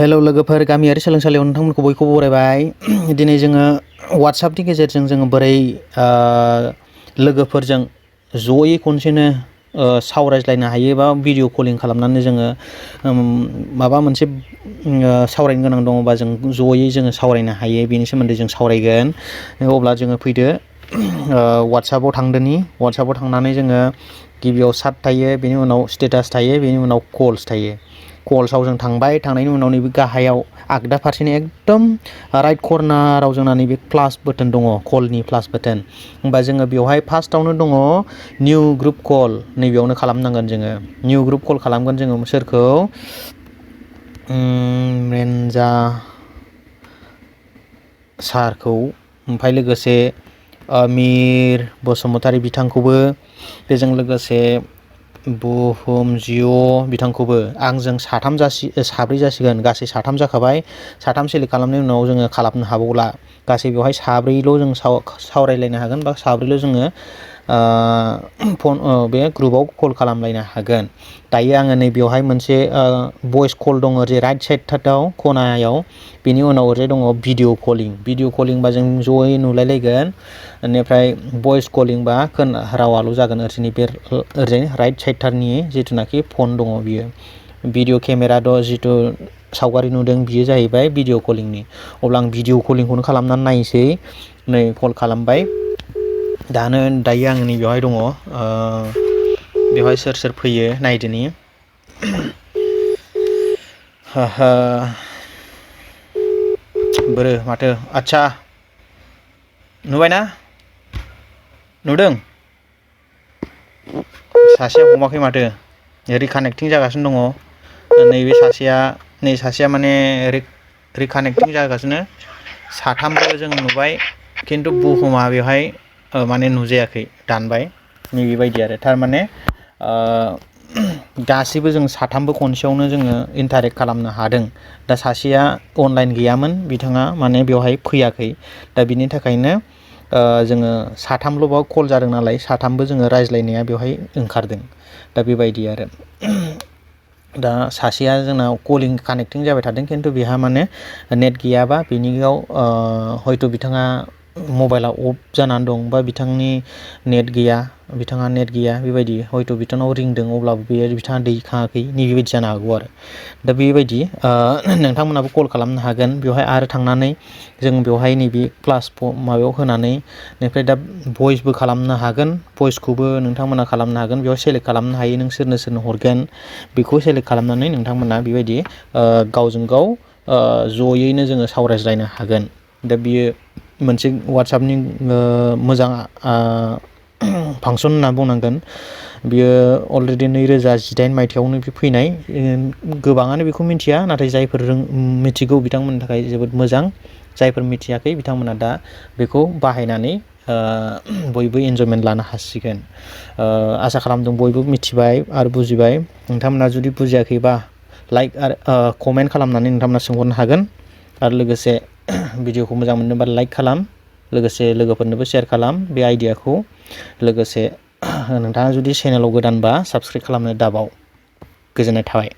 Hello लोगोफोर गामियारि सोलोंसालियाव नोंथांमोनखौ बयखौबो बरायबाय। दिनै जोङो वाट्सएपनि गेजेरजों जोङो बोरै लोगोफोरजों ज'यै खनसेनो सावरायज्लायनो हायो बा भिडिअ कलिं खालामनानै जोङो माबा मोनसे सावरायनो गोनां दङबा जों ज'यै जोङो सावरायनो हायो बेनि सोमोन्दै जों सावरायगोन। अब्ला जोङो फैदो वाट्सएपआव थांनानै जोङो गिबियाव चाट थायो, बेनि उनाव स्टेटास थायो, बेनि उनाव कल्स थायो। कल्सआव जों थांनायनि उनाव नैबे गाहायाव आगदा फारसेनि एकदम राइट कर्नाराव जोंना नैबे प्लास बाटोन दङ, कलनि प्लास बाटोन। होमबा जोङो बेवहाय फार्स्टआवनो दङ निउ ग्रुप कल, नैबेयावनो खालामनांगोन जोङो। निउ ग्रुप कल खालामगोन जोङो सोरखौ? रेन्जा सारखौ, ओमफ्राय लोगोसे मिर बसुमतारी बिथांखौबो, बेजों लोगोसे बुहुम जिअ' बिथांखौबो। आंजों साब्रै जासिगोन, गासै साथाम जाखाबाय। साथाम सेलेक्ट खालामनायनि उनाव जोङो खालामनो हाबावला। गासै बेवहाय साब्रैल' जों सावरायलायनो हागोन बा साब्रैल' जोङो बे ग्रुपआव कल खालामलायनो हागोन। दायो आङो नैबेयावहाय मोनसे भइस कल दङ ओरै राइट साइडआव खनायाव, बेनि उनाव ओरै दङ भिडिअ कलिंबा जों ज'यै नुलायलायगोन। बेनिफ्राय भइस कलिंबा रावाल' जागोन ओरैजाय राइट साइडथारनि जिथुनाखि फन दङ बियो। भिडिअ केमेरा जिथु सावगारि नुदों बियो जाहैबाय भिडिअ कलिंनि। अब्ला आं भिडिअ कलिंखौनो खालामनानै नायनोसै। नै कल खालामबाय। दायो आं नैबेयावहाय दङ। बेवहाय सोर सोर फैयो नायदोनि। बोरो माथो, आदसा नुबायना? नुदों? सासेया हमाखै माथो, रिकानेक्टिं जागासिनो दङ। नै सासेया माने रिकानेक्टिं जागासिनो। साथामबो जों नुबाय, खिन्थु बुहुमा बेवहाय माने नुजायाखै, दानबाय। नैबेबायदि आरो थारमाने गासैबो जों साथामबो खनसेयावनो जोङो इन्टारेक्ट खालामनो हादों। दा सासेया अनलाइन गैयामोन, बिथाङा माने बेवहाय फैयाखै। दा बिनि थाखायनो जोङो साथामल' बाव कल जादों नालाय, साथामबो जोङो रायज्लायनाया बेवहाय ओंखारदों। दा बेबायदि आरो दा सासेया जोंनाव कलिं कानेक्टिं जाबाय थादों, खिन्थु बेहा माने नेट गैयाबा बिनियाव हयथ' बिथाङा मबाइला अफ जानानै दं, बा बिथाङा नेट गैया बेबायदि। हयथ' बिथांनाव रिंदों अब्लाबो बिथाङा दैखाङाखै, नैबेबायदि जानो हागौ आरो। दा बेबायदि नोंथांमोनाबो कल खालामनो हागोन। बेवहाय आरो थांनानै जों बेवहाय नैबे प्लास माबायाव होनानै बेनिफ्राय दा भइसबो खालामनो हागोन। भइसखौबो नोंथांमोना खालामनो हागोन। बेयाव सेलेक्ट खालामनो हायो नों सोरनो हरगोन, बेखौ सेलेक्ट खालामनानै नोंथांमोना बेबायदि गावजों गाव ज'यैनो जोङो सावरायज्लायनो हागोन। दा बियो मोनसे वाट्सएपनि मोजां फांसन होनना बुंनांगोन। बियो अलरेडि 2018 मायथाइयावनो फैनाय। गोबाङानो बेखौ मिथिया, नाथाय जायफोर मिथिगौ बिथांमोननि थाखाय जोबोद मोजां। जायफोर मिथियाखै बिथांमोना दा बेखौ बाहायनानै बयबो इन्जयमेन्ट लानो हासिगोन। आसा खालामदों बयबो मिथिबाय आरो बुजिबाय। नोंथांमोना जुदि बुजियाखैबा लाइक आरो कमेन्ट खालामनानै नोंथांमोना सोंहरनो हागोन। आरो लोगोसे भिडिअखौ मोजां मोनदोंबा लाइक खालाम, लोगोसे लोगोफोरनोबो शेयार खालाम बे आइडियाखौ। लोगोसे नोंथाङा जुदि चेनेलाव गोदानबा साबस्क्राइब खालामनो दाबाव। गोजोननाय थाबाय।